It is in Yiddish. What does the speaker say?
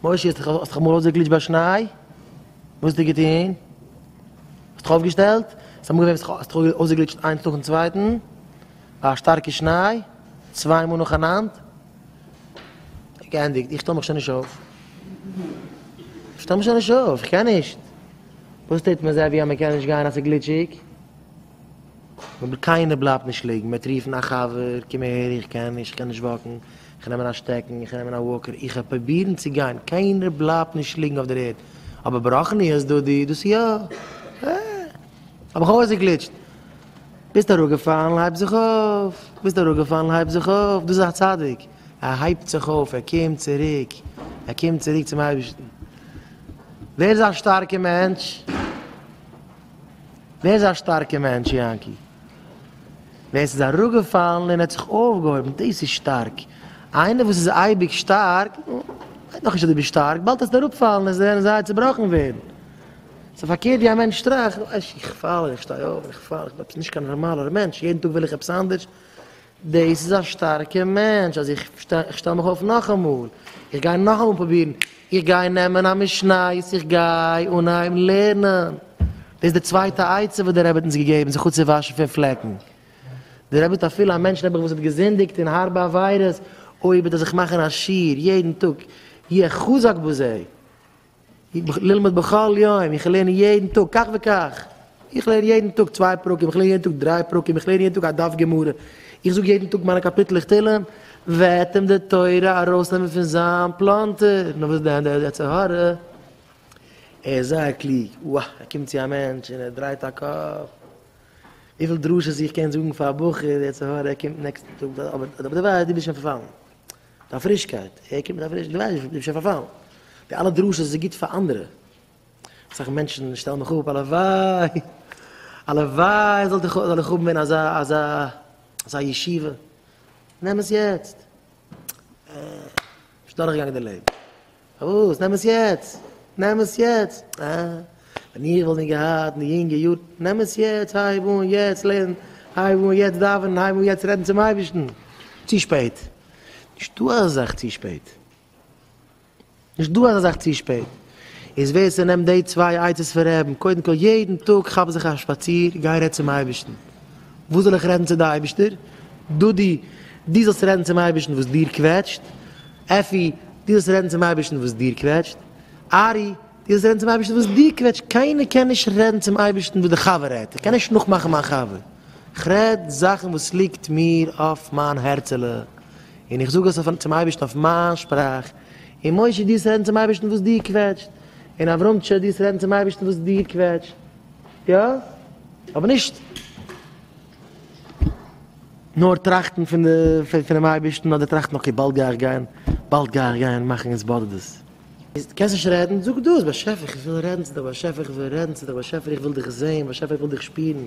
מושי, האסט דיך אמאל אויסגעגליטשט ביי שניי? וואס האסטו געטון? האסט דיך אויפגעשטעלט? ס'איז אמאל געווען וואס האסט דיך אויסגעגליטשט איינס נאכן צווייטן ביי א שטארקע שניי, צוויי מאל נאכאנאנד? געענדיגט, איך שטעל מיך שוין נישט אויף. איך שטעל מיך שוין נישט אויף, איך קען נישט. וואס טוט מען זיי ווי אז מען קען נישט גיין אז ס'איז גליטשיג? קיינער בלייבט נישט ליגן, מען וועט רופן א חבר, קום אהער, איך קען נישט, איך קען נישט walk ן, איך נעמען א שטעקן, איך נעמען א walker, איך וועל פרובירן צו גיין, קיינער בלייבט נישט ליגן אויף דער ערד, אבער ברוחניות דודי, דאס יא, אה, האב איך אויסגעגליטשט, ביסט אראפגעפאלן, הייב זיך אויף, ביסט אראפגעפאלן, הייב זיך אויף, דאס איז א צדיק, ער הייבט זיך אויף, ער קומט צוריק, ער קומט צוריק צום אייבערשטן. ווער איז א שטארקע מענטש? ווער איז א שטארקע מענטש יענקי? ווער ס'איז אראפגעפאלן און האט זיך אויפגעהויבן, דאס איז שטארק. איינער וואס איז אייביג שטארק, מיינט נאכנישט אז דו ביסט שטארק, באלד וועסטו אראפפאלן און זיי זייער צובראכן ווערן. ס'איז פארקערט ווי א מענטש טראכט, איך פאל און איך שטיי אויף און איך פאל, איך בין עפעס נישט קיין נארמאלער מענטש, יעדן טאג וויל איך עפעס אנדערש. דאס איז א שטארקע מענטש, אז איך שטעל מיך אויף נאכאמאל, איך גיי נאכאמאל פרובירן, איך גיי נעמען א משניות, איך גיי אנהייבן לערנען. דאס איז די צווייטע עצה וואס דער רבי האט אונז געגעבן, זיך אפצואוואשן פון פלעקן. דער רבי זאגט אפילו א מענטש נעבעך וואס האט געזינדיגט אין הארבע עבירות, אויב וועט ער זיך מאכן א שיעור יעדן טאג, יהיה חזק בזה, ללמוד בכל יום, איך לערן יעדן טאג כך וכך, איך לערן יעדן טאג צוויי פרקים, איך לערן יעדן טאג דריי פרקים, איך לערן יעדן טאג א דף גמרא, איך זאג יעדן טאג מיינע קאפיטלעך תהלים, וועט אים די תורה ארויסנעמען פון זיין פלאנטער, נו וואס דען דער יצר הרע, ער איז זייער קלוג, וואו, ער קומט צו א מענטש און ער דרייט א קאפ, וויפיל דרשות איך קען זאגן פאר א בחור, דער יצר הרע, ער קומט נעקסטן טאג, אבער דערווייל דו ביסט שוין פארפאלן. מיט א פרישקייט, ער קומט מיט א פרישקייט, דו ווייסט, דו ביסט שוין פארפאלן. די אלע דרשות איז גוט פאר אנדערע. אסאך מענטשן שטעלן מיך אפ, הלוואי, הלוואי זאל איך זאל איך האבן ווען אזא אזא אזא ישיבה. נעם עס יעצט. ביסט דורכגעגאנגען די לעבן. פארוואס? נעם עס יעצט! נעם עס יעצט! אה, ווען איך וואלט ווען געהאט אין די יונגע יארן, נעם עס יעצט, הייב אן יעצט לערנען, הייב אן יעצט דאווענען, הייב אן יעצט רעדן צום אייבערשטן. צו שפעט. נישטא אזא זאך צו שפעט. נישטא אזא זאך צו שפעט. איז ווער ס'נעמט די צוויי עצות פון רעבן, קודם כל יעדן טאג כאפ זיך א שפאציר, גיי רעד צום אייבערשטן. וואס זאל איך רעדן צו די אייבערשטער? דודי, דו זאלסט רעדן צום אייבערשטן וואס דיר קוועטשט. עפי, דו זאלסט רעדן צום אייבערשטן וואס דיר קוועטשט. ארי, דו זאלסט רעדן צום אייבערשטן וואס דיר קוועטשט. קיינער קען נישט רעדן צום אייבערשטן וואס די חבר רעדט. איך קען נישט נאכמאכן מיין חבר. איך רעד זאכן וואס ליגט מיר אויף מיין הערצעלע, און איך זאג עס צום אייבערשטן אויף מיין שפראך. און משה, דו זאלסט רעדן צום אייבערשטן וואס דיר קוועטשט. און אברהמטשע, דו זאלסט רעדן צום אייבערשטן וואס דיר קוועטשט. יא? אבער נישט נאר טראכטן פון די פונעם אייבערשטן אדער טראכטן okay באלד גיי איך גיין, באלד גיי איך גיין מאכן התבודדות. קענסט נישט רעדן? זאג דאס, באשעפער איך וויל רעדן צו דיך, באשעפער איך וויל רעדן צו דיך, באשעפער איך וויל דיך זען, באשעפער איך וויל דיך שפירן.